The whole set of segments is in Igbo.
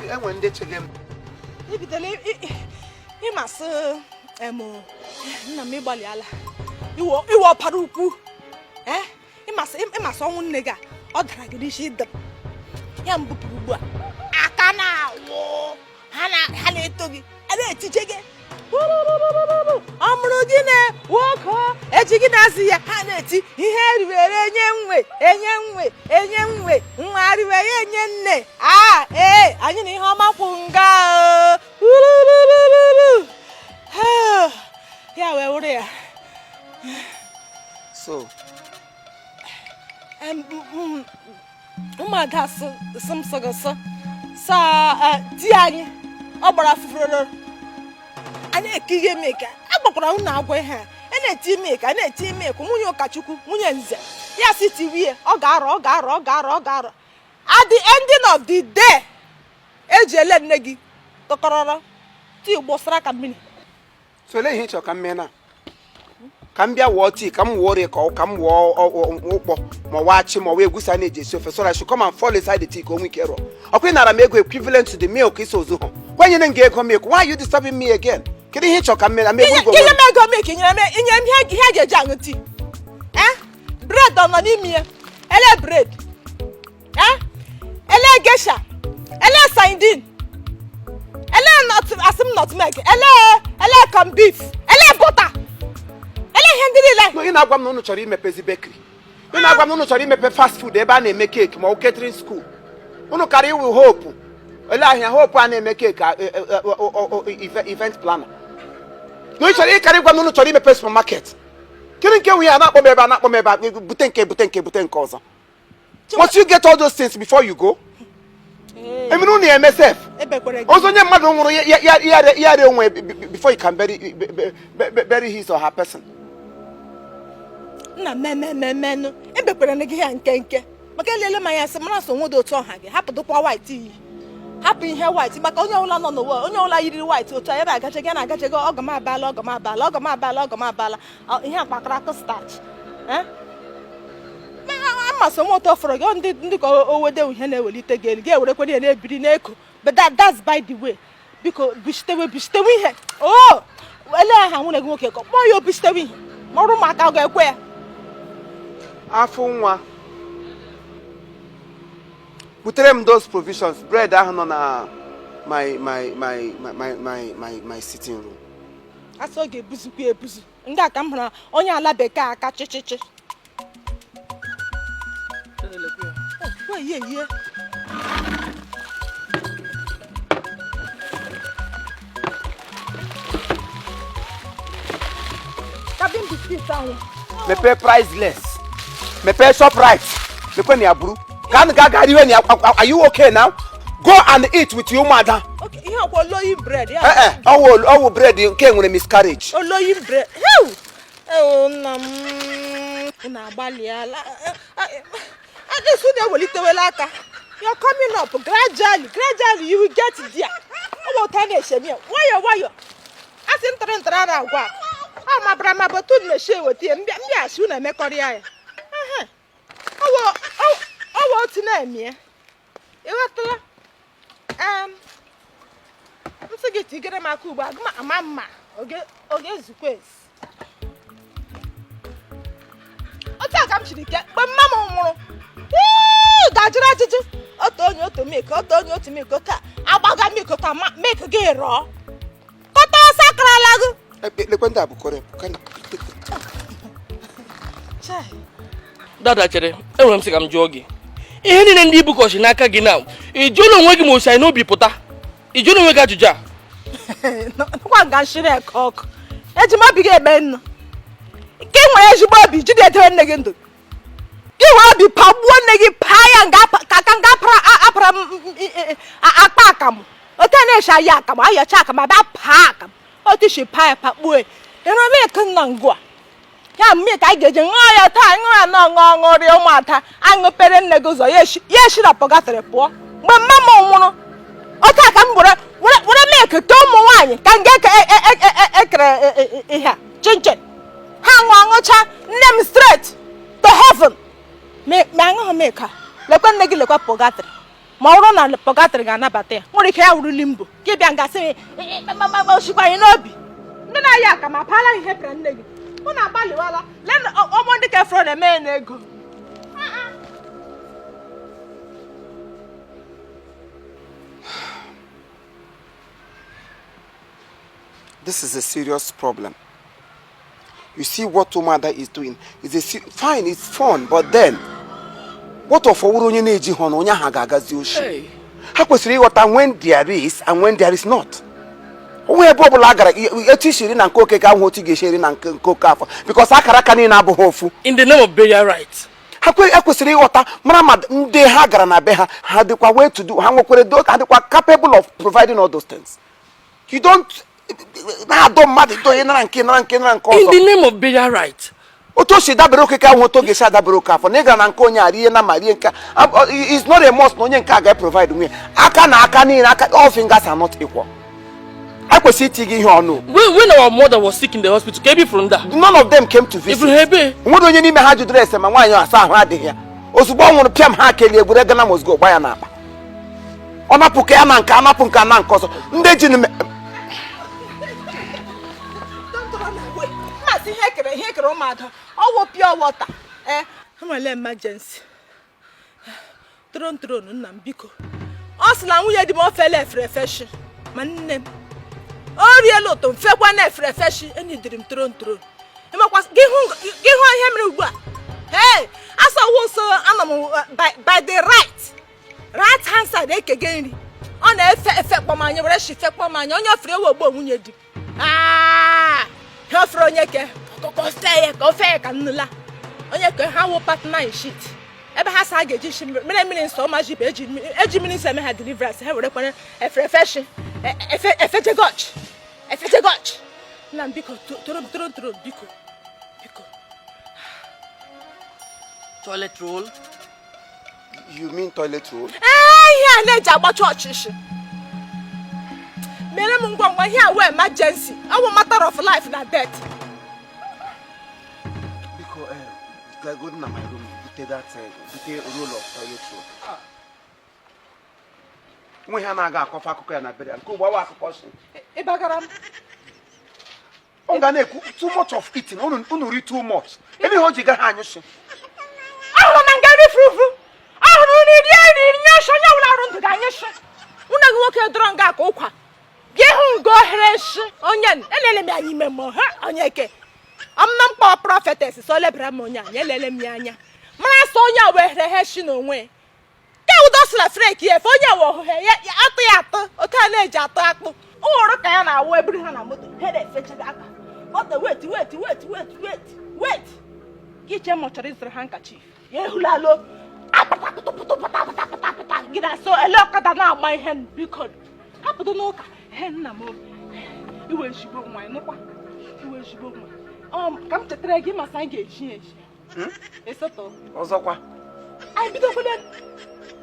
Enwe ndị chege m. Ebidola ịmasị em, nna m, ịgbalịala iwe ọpara ukwu. Ee, ịmasị ọnwụ nne gị a ọ dara gị n'isi dum ya m bupụrụ ugbu a aka na-awụ ha na-eto gị, a na-etije gị ọ mụrụ gị na nwoke eji gị na-azụ ya, ha na-eti ihe riwere enye nwe, enye nwe, enye nwe, nwa riwe ya enye nne. A ee, anyị na ihe ọma kwụ nga o. Ururururu. Ya wee wụrụ ya. So Ụmụada sị m sị gị sị saa di anyị ọ gbara fufuroro, a na-ekighị milk, a gbakwara unu agwa ihe a na-eti milk, a na-eti milk. Nwunye ụkọchukwu, nwunye nze ya si tiwie, ọ ga-arọ, ọ ga-arọ, ọ ga-arọ, ọ ga-arọ. At the ending of the day, eji ele nne gị tọkọrọrọ tii gbụsara ka mmiri. So olee ihe ị chọrọ ka m mee na ka m bịa wụọ tii, ka m wụọ rie, ka m wụọ ụkpọ, ma ọ achị, ma ọ wee egusi a na-eji esi ofe, so that I should come and fall inside the tea ka o nwee ike rụọ? Ọkwa ị nara m ego equivalent to the milk isi ozu hụ kwenyere m gị ego milk. Why are you disturbing me again? Kedu ihe ị chọrọ ka m mee na m egbu Inye m ego milk, nyere m, inye m ihe a ga-eji aṅụ tii. Eh, bread ọ nọ n'ime ya? Ele bread, eh, ele Geisha, ele sardine, ele nut, asị m nutmeg, ele corn beef, ele butter, ele ihe ndị niile. No, ị na-agwa m na unu chọrọ imepezi bakery? Ị na-agwa m na unu chọrọ imepe fast food ebe a na-eme cake, ma ọ catering school? Unu kara iwu Hope, ele ahịa Hope a na-eme cake, event planner. Na ị chọrọ ịkara ịgwa m na unu chọrọ imepe supermarket? Kedu nke nwe ya na-akpọ m ebe a, na-akpọ m ebe a, bute nke, bute nke, bute nke ọzọ? Must you get all those things before you go? Emere unu ya eme sef. Ebekwere gị. Ọzọ, onye mmadụ nwụrụ ya onwe before you can bury his or her person. Nna, mmemenụ ebekwere gị ya nkenke maka elele m anya sị mara so nwodo otu ọha gị hapụdụkwa white iyi, hapụ ihe white, maka onye ọbụla nọ n'ụwa, onye ọbụla yiri white otu a ebe agachaghị na-agachaghị ọgọ m abala, ọgọ m abala, ọgọ m abala, ọgọ m abala. Ihe akpakara akụ starch amasị m ụtọ fọrọ gị ndị ka o wede ihe na-ewelite gị elu gị ewerekwana ya na-ebiri n'eko. But that's by the way. Biko, bishitewe, bishitewe ihe o ele aha nwunye gị nwoke ka kpọọ ya, o bishitewe ihe ma ọrụ ụmụaka ọ ga-ekwe ya. Afọ nwa, butere m those provisions, bread ahụ nọ na my my my my my my my my sitting room. Asị ọ ga-ebuzukwa ebuzu ndị a ka m hụrụ onye ala bekee aka chịchịchị. Oh, yie yie. Cabin biscuit ahụ. Mepee Priceless, mepee Shoprite, mekwe na ya buru ka a ga aga iwe na ya. Are you okay now? Go and eat with your ụmụada. Okay, ihe ọkwa oloyin bread ya. Ee, ọwụ ọwụ bread nke nwere miscarriage. Oloyin bread. Heu! Ewo, nna m, ị na-agbalịala. At least unu ewelitewela aka. You're coming up gradually, gradually you will get there. Ọ bụ otu a na-eshemi ya nwayọ nwayọ. A sị ntịrị ntịrị ara agwa ọ mabara maba otu unu na-esi eweta ya mbịa mbịaghachi unu emekọrịa ya. Ehe. Ọ wụ otu na-eme ya, ịghọtala? Nsị gị tigere m aka ugbu a, agụm ama mma oge ezukwa ezi. Otu a ka m siri ke mgbe mma m nwụrụ. Ii, ga-ajụrụ ajụjụ otu onye otu milk, otu onye otu milk, otu a agbaga milk ka milk gị rọọ kọta ọsọ akarala gị. Lekwe ndị a bụ kore. Chai. Dada, chere, enwere m sị ka m jụọ gị ihe niile ndị ibukọchi n'aka gị na ị jụrụ onwe gị ma osi anyị n'obi pụta. Ị jụrụ onwe gị ajụjụ a? Nọkwa nga nshiri eke ọkụ eji m obi gị eme nnu ka ị nwere ezigbo obi jide edewe nne gị ndụ gị were obi pagbuo nne gị, paa ya nga ka nga apara apara akpa akamụ otu a na-esi aya akamụ, ayọcha akamụ, abịa paa akamụ otu isi paa ya, pakpuo ya. Ịrụ milk nna ngụ a ya mmiri ka anyị ga-eji ṅụọ ya taa, ṅụọ ya nọ, ṅụọ, ṅụrịa. Ụmụada aṅụpere nne gị ụzọ ya esi, ya esi na purgatory pụọ. Mgbe mma m nwụrụ, otu a ka m were were were milk tee ụmụ nwaanyị ka m ga-eke ekere ihe a chinchin ha ṅụọ, ṅụcha nne m straight to heaven. Ma aṅụghị milk a, lekwa nne gị, lekwa purgatory. Ma ọ bụrụ na purgatory ga-anabata ya, nwere ike ya wuru limbo. Gị bịa nga sị osikwa anyị n'obi. Ndị na-aya aka ma paala ihe pịara nne gị. Unu agbalịwala. Lee ọgbọ ndị ka efere na-eme ya n'ego. This is a serious problem. You see what Ụmụada is doing is a fine, it's fun, but then what of ọwụrụ onye na-eji ha na onye ahụ ga-agazi oshi? Ha kwesịrị ịghọta when there is and when there is not. Onwe ebe ọbụla a gara, etu isi eri na nke Okeke ahụ, otu ị ga-esi eri na nke Okafọ, because akara aka niile abụghị ofu. In the name of burial right. Ha ekwesịrị ịghọta, mara ma ndị ha gara na be ha, ha dịkwa way to do, ha nwekwere, ha dịkwa capable of providing all those things. You don't na-adọ mmadụ ịdọ onye nara nke nara nke nara nke In ọzọ. the name of burial right. Otu o si dabere Okeke ahụ, otu ọ ga-esi adabere Okafọ na ị gara na nke onye a rie na ma rie nke a, it's not a must na onye nke a ga-provide nwunye aka na aka niile aka. All fingers are not equal. A kwesịrị iti gị ihe ọnụ. When our mother was sick in the hospital, ka ebe ifuru ndị a? None of them came to visit. Ifuru ha ebe? Nwere onye n'ime ha jụdere ese ma nwaanyị asa ahụ adịghị ya. Ozugbo ọ nwụrụ, pịam, ha kelie gwere gana mozgo gba ya n'akpa. Ọ napụ ka ya na nke anapụ nke na nke ọzọ ndị ji Mmasị ihe ekere, ihe ekere ụmụada ọwụ pure water. Ee, enwere emergency. Tron tron, nna m, biko. Ọ sị na nwunye di m ofele efere efeshi, ma nne m o riela ụtọ mfekwa na efere efeshi. Enyidiri m tron tron. Ịmakwa gị hụ ihe mere ugbu a. Hey, asawo nso anọ m by the right hand side ekege nri. Ọ na-efe efe kpọmanya were shi fe kpọmanya onye ofere ewe ogbo nwunye di m. Ihe ofere onye ke ka ofe ya, ka ofe ya, ka nnụla onye ke ha wụ partner in shit. Ebe ha sa a ga-eji shi mmiri mmiri nsọ ma ji bụ eji mmiri nsọ eme ha deliverance, ha were kwere efere efe shi efe efejegoch efejegoch. Nna m, biko, toro m toro toro, biko, biko. Toilet roll. You mean toilet roll? Ee, ihe a na-eji agba chọọchị shi. Mere m ngwa ngwa, ihe a wee emergency, ọ bụ matter of life na death. Biko, go na my room, bute that bute roll of toilet roll. Nwe ha na-aga akọfa akụkọ ya na bere nke ugbo awa akụkọ si. Ịbagara m. Ọ ga na-ekwu too much of eating. Unu ri too much ebe ihe o ji gaghị anyụ shi. Ahụrụ na nga nri furufu, ahụrụ nri rie nri nye shi. Onye ọbụla arụ ndụ ga-anyụ shi. Nwunye gị nwoke dọrọ nga ka ụkwa gị hụ nga ohere shi onye elele m ya anya ime mmụọ ha onye ke ọmna mkpọ prophetess so lebara m onye anya, elele m ya anya mara sọ onye a were ha shi n'onwe ke ụdọ sịra frek ya efe onye we ọhụhe ya atụ ya atụ otu a na-eji atụ akpụ ụrụ ka ya na-awụ eburu ha na moto ha na-efechaga aka moto. Wait, wait, wait, wait, wait, wait. Gị chee ma ọ chọrọ ịzụrụ handkerchief, ya ehulalo apụta pụta pụta pụta pụta pụta pụta. Gị na-asọ ele ọkada na-agba ihe m, biko hapụdo n'ụka. He nna m, iwe ezigbo nwa, ịnụkwa, iwe ezigbo nwa. Ọ ka m chetara gị masa anyị ga-eji eji esoto. Ọzọkwa? Anyị bidokwele.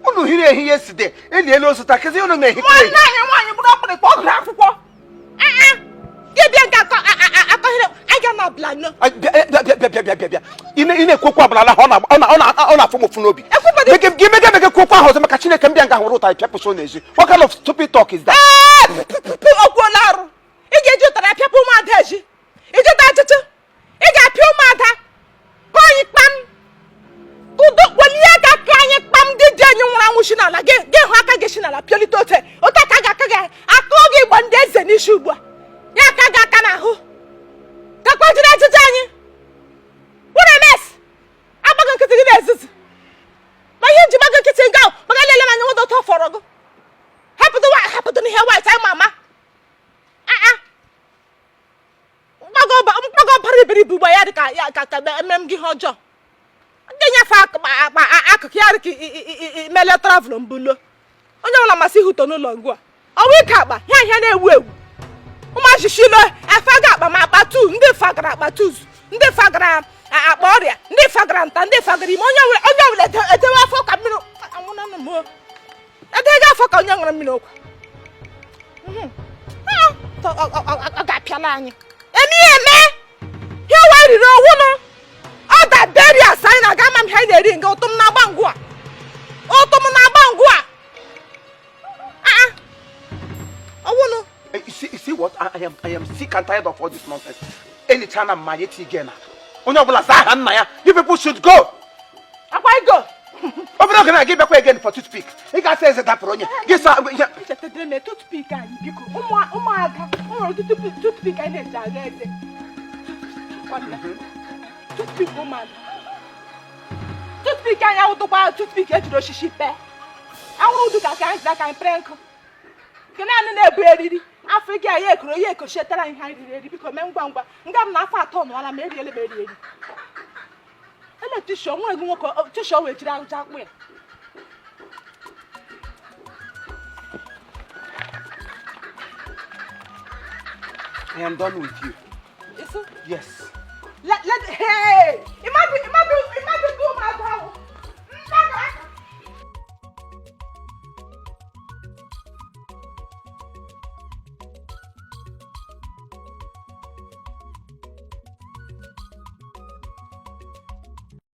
Unu hiri ehi yesterday, eliela ozu taa, kezi unu na-ehikwa ehi? Nwanne anyị nwaanyị bụrụ ọkpụrịkpọ, ọ gụrụ akwụkwọ. Gị bịa nke akọ akọghịrị anyị ga na blano. Ay, bịa bịa bịa bịa bịa bịa bịa. Ị na-ekwu okwu abụla ahụ, ọ na-afụ m ụfụ n'obi. Ekwubedị- Gị mege mege kwu okwu ahụ ọzọ, maka Chineke, m bịa nga hụrụ ụta pịapụsị n'ezi. What kind of stupid talk is that? Ee, okwuola arụ. Ị ga-eji ụtara apịapụ ụmụada eji ijụta achịchị. Ị ga-apịa ụmụada ka anyị kpam udo welie aka ka anyị kpam. Ndị di anyị nwụrụ anwụ si n'ala gị gị hụ aka gị si n'ala pịolite ote ote aka gị aka gị akụọ gị gba ndị eze n'isi ugbu a ya aka gị aka n'ahụ gakwa jiri achịchị anyị were mes agbago nkịtị gị na-ezuzu ma ihe nji gbago nkịtị nga ahụ maka lele m anya nweta ụtọ fọrọ gị. Hapụtụ hapụtụ n'ihe white anyị ma ama mkpago bara iberibe ugbo ya dị ka ya ka emere m gị ihe ọjọọ ga-enyefe akpa akụkụ ya dị ka imele travel mbulo. Onye ọbụla masị ịhụto n'ụlọ ngụ a ọnwa ike akpa ya ihe na-ewu ewu ụmụachịchilo efe ga akpa ma akpa tu ndị fagara akpa tuzu, ndị fagara akpa ọrịa, ndị fagara nta, ndị fagara ime. Onye ọbụla edewe afọ ka mmiri anwụna m edega afọ ka onye ṅụrụ mmiri ụkwa. Ọ ga-apịala anyị eme ihe eme ihe wa riri owunụ ọda berias anyị na-aga ama m ihe anyị na-eri nga ụtụ m na-agba ngụ a, ụtụ m na-agba ngụ a. I am sick and tired of all this nonsense. Elichana mmanya eti gị na onye ọbụla zaa aha nna ya. You people should go. Akwa igo. Obere oge na gị bịakwa again for toothpick. Ị ga-asa eze dapụrụ onye gị sa ihe. Echetadere m toothpick anyị, biko. Ụmụaka o nwere toothpick anyị na-eji agha eze. Toothpick ụmụaka, toothpick anyị awụtụkwa toothpick ejiri osisi pee awụrụ udu ka anyị jiri aka anyị pere nkụ nke naanị na-ebu eriri afọ gị anyị ekoro ya ekochetara anyị ihe anyị riri eri. Biko, mee ngwa ngwa nga m na afọ 3 nụọla ma eriele m eri eri. Ele tissue nwere gị nwoke tissue wee jiri ahụcha akpụ ya. I am done with you. Isu? Yes. Let, hey! Imagine,